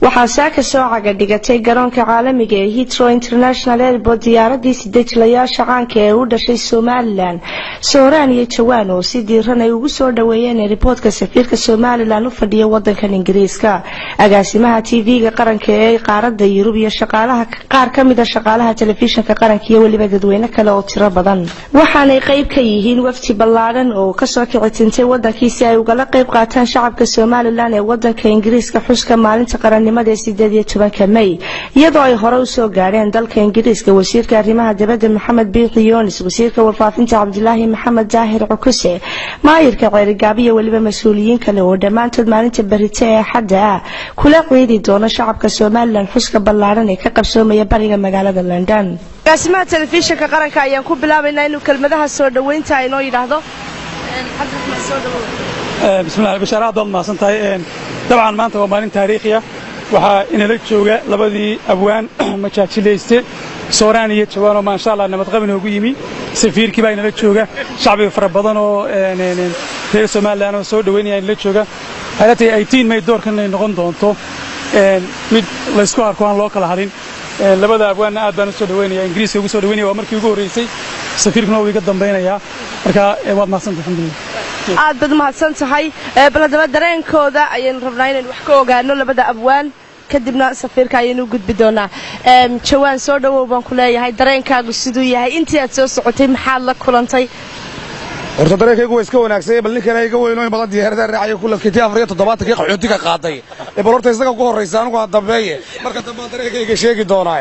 Waxaa saaka soo caga dhigatay garoonka caalamiga ee Heathrow International Airport diyaaradii sidejilayaasha caanka ee u dhashay Somaliland, Sooraan iyo Jawaan, oo si diiran ay ugu soo dhaweeyeen airportka safiirka Somaliland u fadhiya wadankan Ingiriiska, agaasimaha TV-ga qaranka ee qaarada Yurub iyo shaqaalaha qaar ka mid a shaqaalaha telefishinka qaranka iyo weliba dadweyne kale oo tiro badan. Waxaanay qayb ka yihiin wafdi ballaadhan oo kasoo kicitintay wadankii si ay ugala qayb qaataan shacabka Somaliland ee wadanka Ingiriiska xuska maalinta qarannimada ee 18-ka May, iyadoo ay hore usoo gaadheen dalka Ingiriiska wasiirka arrimaha dibadda Maxamed Biixi Yoonis, wasiirka warfaafinta Cabdilaahi Maxamed Daahir Cukuse, maayirka Ceerigaabo iyo weliba mas-uuliyiin kale oo dhammaantood maalinta berite ee Axadda ah kula ciidi doona shacabka Somaliland xuska ballaadhan ee ka qabsoomaya bariga magaalada London. Agaasimaha telefishinka qaranka ayaan ku bilaabaynaa inuu kelmadaha soo dhoweynta inoo yidhaahdo. Bismillaah, Bashaar, aad baad mahadsan tahay. Dabcan maanta waa maalin taariikhiya. Waxaa inala jooga labadii abwaan majaajilayste Sooraan iyo Jawaanoo, maasha Allah, nabadqab inoogu yimi. Safiirkii baa inala jooga, shacbiga fara badan oo reer Somaliland oo soo dhoweynaya inala jooga. Waxay la tahay 18 May doorkan inay noqon doonto mid laysku arko, aan loo kala hadhin. Labada abwaanna aad baan u soo dhoweynaya, Ingiriiska ugu soo dhoweynaya. Waa markii ugu horreysay, safiirkuna wuu iga dambaynayaa. Marka waad mahadsantay, alxamdulillah. Aad baad mahadsan tahay. Bal haddaba dareenkooda ayaynu rabnaa inaynu wax ka ogaano labada abwaan, kadibna safiirka ayaynu u gudbi doonaa. Jawaan, soo dhowow baan ku leeyahay. Dareenkaagu siduu yahay? Intii aad soo socotay maxaad la kulantay? Horta dareenkaygu waa iska wanaagsanya. Bal ninkana iga weyn oo in badan diyaaradaha raacaya, kulankitii 74-kii qaxootiga qaaday ee bal horta isaga ku horraysa, anigu aan dambeeye. Marka dambe aan dareenkayga sheegi doonaa.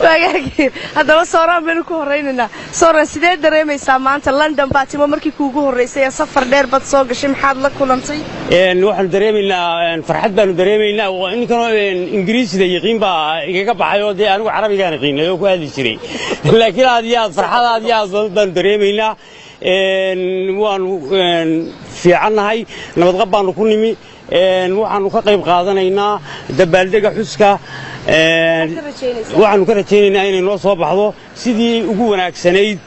Waagaagi, haddaba Sooraan baynu ku horraynaynaa. Sooraan, sidee dareemaysaa maanta? London baa timo markii kuugu horraysay ee safar dheer baad soo gashay. Maxaad la kulantay? Waxaanu dareemaynaa farxad baanu dareemaynaa. Ninkanoo Ingiriisida yiqiin baa igaga baxay, oo dee anigu Carabigaan iqiinay oo ku hadli jiray, laakiin aad iyo aad farxad aad iyo aad badan baanu dareemaynaa. Waanu fiicannahay, nabadqab baanu ku nimi. Waxaanu ka qayb qaadanaynaa dabaaldega xuska. Waxaanu ka rajaynaynaa inay noo soo baxdo sidii ugu wanaagsanayd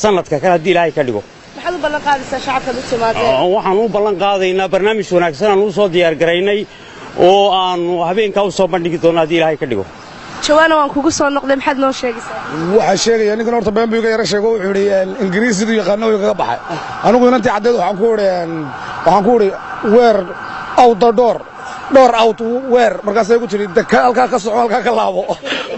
sanadka kale, haddii Ilaahay ka dhigo. Maxaad u ballan qaadaysaa shacabkaad u timaadeen? Waxaan u ballan qaadaynaa barnaamij wanaagsan aan u soo diyaar garaynay oo aanu habeenkaa u soo bandhigi doonno, haddii Ilaahay ka dhigo. Jawaana, waan kugu soo noqday. Maxaad noo sheegaysaa? Waxaa sheegaya ninkan horta been buu iga yara sheego. Wuxuu yidhi Ingiriis siduu yaqaano uu igaga baxay. Anigu inantii caddeed waxaan ku idhi "Where out the door, door out where?" Markaasay ku tiri "Halkaa ka soco, halkaa ka laabo."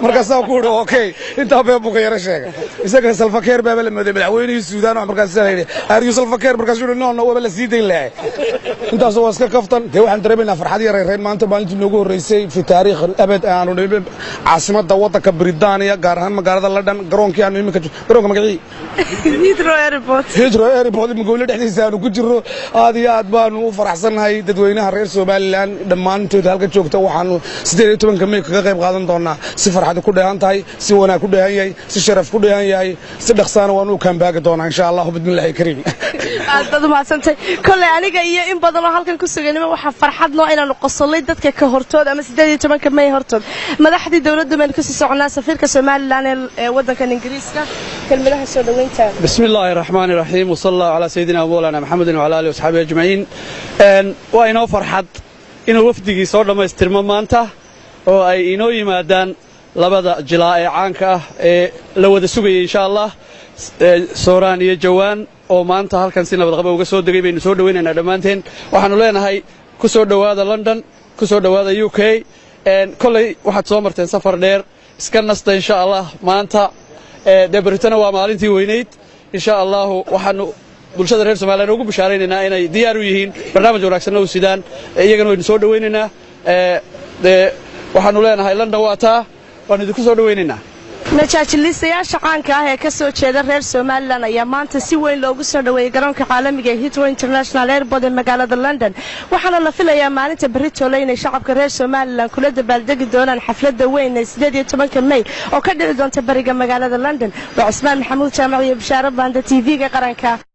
Markaasaan ku idhi "Okay." Intaa been buu ka yara sheegay. Isaga Salva Kiir baaba la mooday, madaxweynihii Suudaan. Markaasaan yidhi "Are you Salva Kiir?" Markaasuu yidhi No, waaba la sii dayn lahay." Intaas waa iska kaftan. Dee waxaan dareemaynaa farxad iyo reyrreyn. Maanta maalintii noogu horreysay fi taariikh abad aanu nimi caasimadda waddanka Britaniya, gaar ahaan magaalada London, garoonkii aanu iminka, garoonka magacii? Heathrow Airport. Heathrow Airport iminka weli dhexdiisa aanu ku jirno. Aad iyo aad baanu u faraxsannahay. Dadweynaha reer Somaliland dhammaantood halka joogta waxaanu 18-ka May kaga qayb qaadan doonaa si farxadi ku dheehan tahay, si wanaag ku dheehan yahay, si sharaf ku dheehan yahay. Si dhaqsaana waanu u kaambaagi doonaa, insha Allahu, bismillahi kariim. Aad baad u mahadsantay. Kolley aniga iyo in badan oo halkan ku suganima waxaa farxad noo inaanu qosolay dadka ka hortood ama 18-ka May hortood. Madaxdii dowladda baynu kasii soconaa. Safiirka Somaliland ee waddankan Ingiriiska, kelmadaha soo dhoweynta. بسم الله الرحمن الرحيم، وصلى الله على سيدنا مولانا محمد وعلى آله وصحبه أجمعين. Waa inoo farxad inuu wafdigii soo dhammaystirmo maanta oo ay inoo yimaadaan labada jilaa ee caanka ah ee la wada sugayay, insha Allah, Sooraan iyo Jawaan, oo maanta halkan si nabadqaba uga soo degay. Baynu soo dhowaynaynaa dhammaanteen. Waxaannu leenahay ku soo dhowaada London, ku soo dhowaada UK. Kolley waxaad soo marteen safar dheer, iska nasta, insha Allah. Maanta dee beritana waa maalintii weynayd, insha Allahu. Waxaanu bulshada reer Somaliland ugu bishaaraynaynaa inay diyaar u yihiin, barnaamij wanaagsanna u sidaan. Iyagana waynu soo dhowaynaynaa. Dee waxaanu leenahay London waa taa, waanu idinku soo dhowaynaynaa. Majaajiliistayaasha caanka ah ee ka soo jeeda reer Somaliland ayaa maanta si weyn loogu soo dhoweeyey garoonka caalamiga ee Heathrow International Airport ee magaalada London. Waxaana la filayaa maalinta beritoole inay shacabka reer Somaliland kula dabaaldegi doonaan xafladda weyn ee 18-ka May oo ka dhici doonta bariga magaalada London. Waa Cismaan Maxamuud Jaamac iyo Bishaaro Baanda, TV-ga qaranka.